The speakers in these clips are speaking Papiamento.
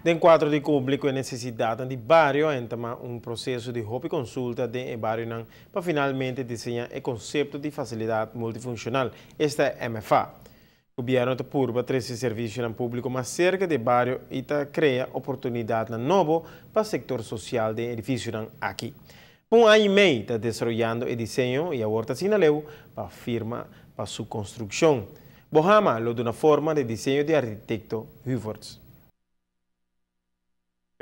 Den kuadro di kumpli ku e nesesidatnan di bario a entamá un proseso di hopi konsulta den e barionan pa finalmente diseñá e konsepto di fasilidat multifunshonal, esta e MFA. Gobièrnu ta purba trese servisionan públiko mas serka di e bario i ta krea oportunidatnan nobo pa sektor sosial den e edifisionan aki. Pa un aña i mei ta desaroyando e diseño i awor ta asina leu pa firma pa su konstrukshon. Bohama lo duna forma na e diseño di arkitekto Huverts.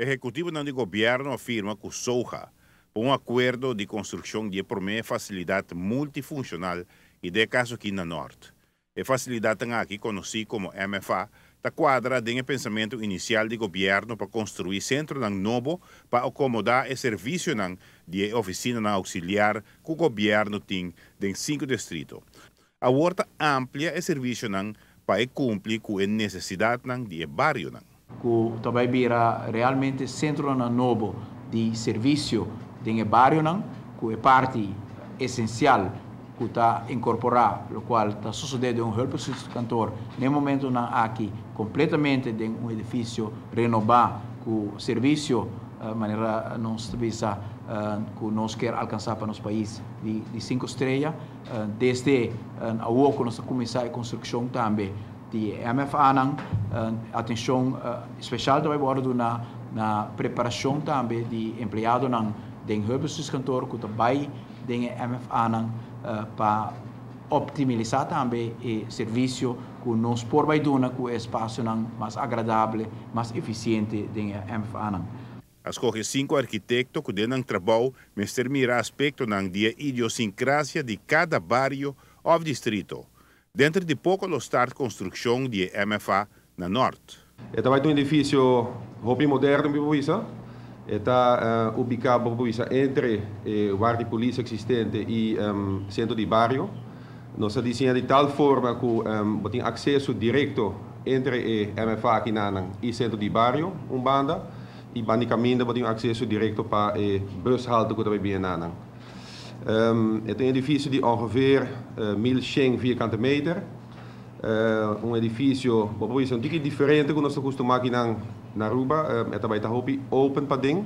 Ehekutivonan di gobièrnu a firma ku Soha pa un akuerdo di konstrukshon di e promé fasilidat multifunshonal i den e kaso aki na Nòrt. E fasilidatnan aki, konosí komo MFA, ta kuadra den e pensamentu inisial di gobièrnu pa konstruí sentronan nobo pa akomodá e servisionan di e ofisinanan ouksiliar ku gobièrnu tin den sinku distrito. Awor ta amplia e servisionan pa e kumpli ku e nesesidatnan di e barionan. Ku ta bai bira realmente sentronan nobo di servisio den e barionan, ku e parti esensial ku ta inkorporá lokual ta sosodé den un hulpbestuurskantoor na e momentonan aki kompletamente den un edifisio renobá ku servisio manera nos ta bisa ku nos kier alkansá pa nos pais di sinku strea. Desde awor ku nos ta kuminsá e konstrukshon tambe di e MFAnan, atenshon speshal ta bai wòrdu duná na preparashon tambe di empleadonan den hulpbestuurskantoor ku ta bai den e MFAnan pa optimalisá tambe e servisio ku nos por bai duna ku e espasionan mas agradable, mas efisiente den e MFAnan. A skohe sinku arkitekto ku den nan trabou mester mira aspektonan di e idiosinkrasia di kada bario òf distrito. Denter di poko lo start konstrukshon di e MFA na Nòrt. E ta bai ta un edifisio hopi moderno mi por bisa. E ta ubiká bo por bisa entre e warda di polis eksistente i sentro di bario. Nos a diseñá di tal forma ku bo tin akseso direkto entre e MFA akinanan i sentro di bario un banda i banda di kaminda bo tin un akseso direkto pa e bushalte ku ta bai bini nanan. E ta un edifisio di ongeveer 1100 vierkante meter. Un edifisio bo por bisa un tiki diferente ku nos ta kustumá akinan na Aruba. E ta bai ta hopi open paden,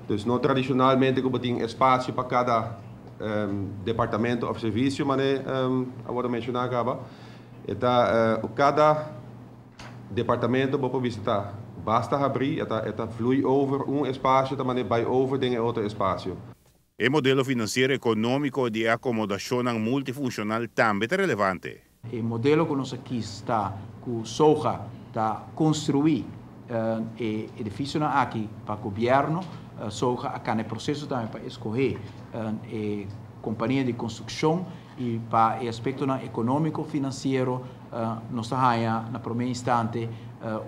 dus no tradishonalmente ku bo tin espasio pa kada departamento of servicio mane a wordo menciona caba e ta cada departamento bo por visita basta habri e ta e ta vloei over un espacio ta mane bay over den e otro espacio. E modelo financiero economico di e acomodacionnan multifuncional tambe ta relevante. E modelo ku nos a kis ta ku SOGA ta konstruí e edifisionan aki pa gobièrnu. SOGA a kana e proseso tambe pa eskohé e kompania di konstrukshon i pa e aspektonan ekonómiko finansiero nos ta haña na promé instante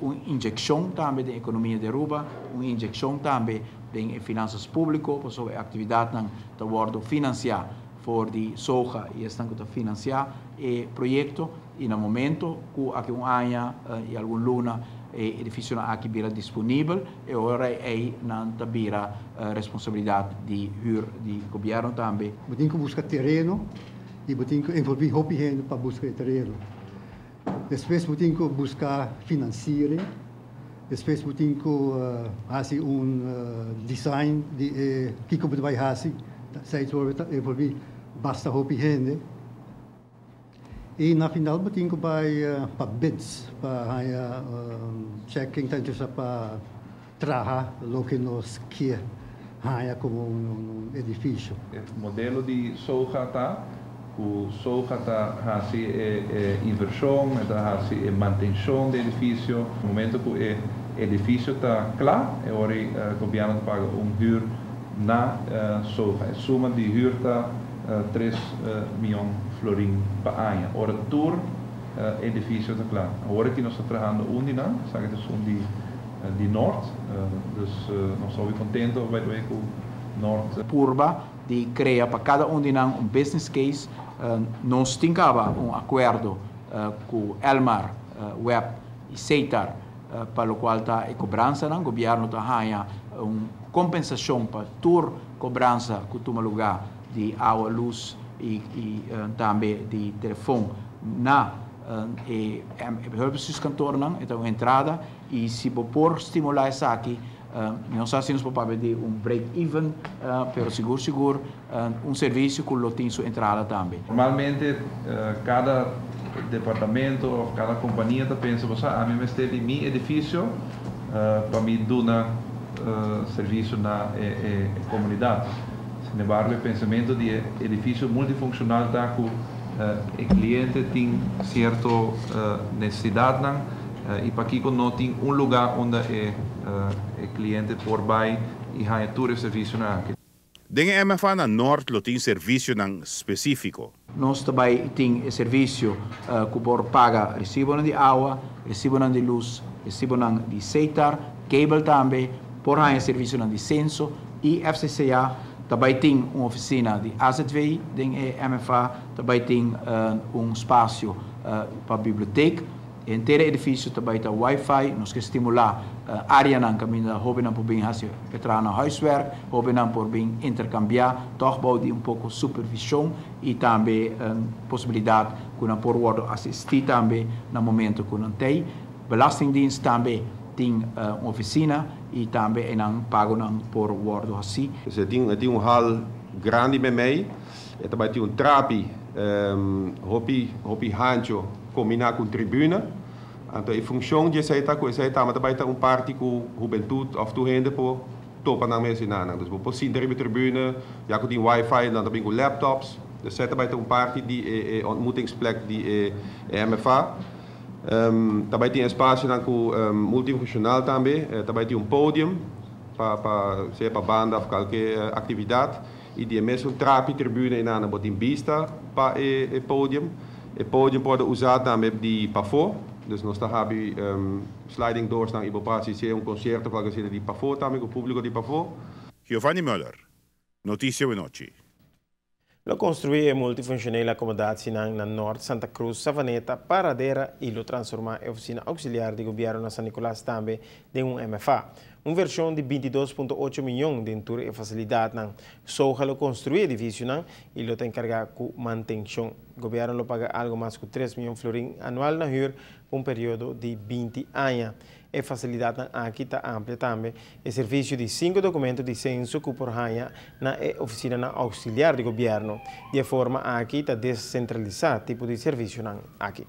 un inyekshon tambe den ekonomia di Aruba, un inyekshon tambe den e finansas públiko pasobra e aktividatnan ta wòrdu finansiá for di SOGA i esnan ku ta finansiá e proyekto i na momento ku aki un aña i algun luna e edifisionan aki bira disponibel e ora ei nan ta bira responsabilidat di hür di gobièrnu tambe. Bo tin ku buska tereno i bo tin ku envolví hopi hende pa buska e tereno. Despues bo tin ku buska finansiering, despues bo tin ku hasi un design di e kiko bo ta bai hasi, esei ta envolví basta hopi hende. I na final bo tin ku bai pa bids pa haña check ken ta interesá pa traha loke nos kier haña komo un edifisio. E modelo di SOGA ta ku SOGA ta hasi e invershon, e ta hasi e mantenshon di edifisio. Momento ku e edifisio ta kla, e ora ei gobièrnu ta paga un hür na SOGA. E suma di hür ta 3 mion florin pa aña. Ora tur edifisio ta kla. Awor aki nos ta trahando un di nan, esaki ta esun di di Noord. Dus nos ta hopi contento by the way cu Noord. Purba di crea pa cada un di nan un business case. Nos tin caba un acuerdo cu Elmar, web y Setar pa locual ta e cobransanan. Gobierno ta haya un compensacion pa tur cobransa cu tuma lugar di awa, luz y tambe di telefon na e hulpbestuurskantoornan. E ta un entrada. I si bo por stimulá esaki, no sa si nos por papia di un break even, pero sigur sigur un servisio ku lo tin su entrada tambe. Normalmente kada departamento òf kada kompania ta pensa, bo sa, ami mester di mi edifisio pa mi duna servisio na e komunidat. Sin embargo, e pensamentu di e edifisio multifunshonal ta ku e kliente tin sierto nesesidatnan i pakiko no tin un lugá unda e kliente por bai i haña tur e servisionan aki. Den e MFA na Nort lo tin servisionan spesífiko. Nos ta bai tin e servisio ku por paga resibonan di awa, resibonan di lus, resibonan di setar, kabel tambe, por haña servisionan di senso i FCCA. Ta bai tin un ofisina di AZV den e MFA, ta bai tin un spasio pa bibliotek. Henter e edifisio ta bai ta wifi. Nos ke stimulá áreanan kaminda hóbennan por bin hasi e traha nan huiswerk, hóbennan por bin interkambiá tòg bou di un poko supervishon i tambe posibilidat ku nan por wòrdu asistí tambe na momento ku nan t'ei. Belastingdienst tambe tin un ofisina i tambe einan pagonan por wòrdu hasí. Dus e tin e tin un hal grandi meimei, e ta bai tin un trapi hopi hopi hancho kombiná ku un tribuna. Anto e funshon di esei ta ku esei tambe ta bai ta un parti ku hubentut òf tur hende por topa nan mes einan. Dus bo por sinta riba e tribuna, ya ku tin wifi nan ta bin ku laptops. Dus esei ta bai ta un parti di e e ontmoetingsplek di e e MFA. Ta bai tin espasionan ku multifunshonal tambe. Ta bai tin un podium pa pa sea pa banda òf kalke aktividat. I di e mesun trapi tribuna einan bo tin bista pa e e podium. E podium por wòrdu usá tambe di pafó. Dus nos ta habi sliding doorsnan i bo por hasi sea un konsierto òf algu asina di pafó tambe ku públiko di pafó. Giovanni Muller, Noticia Wenochi. Lo construi e multifuncionele acomodatienan na Noord, Santa Cruz, Savaneta, Paradera y lo transforma e oficina auxiliar di gobierno na San Nicolas tambe den un MFA. Un version di 22.8 miyon den tur e facilidadnan. SOGA lo construi edificionan y lo ta encarga cu mantencion. Gobierno lo paga algo mas cu 3 miyon florin anual na huur pa un periodo di 20 aña. E facilidadnan aki ta amplia tambe e servicio di cinco documento di censo cu por haña na e oficinanan auxiliar di gobierno. Di e forma aki ta descentralisa tipo di servicionan aki.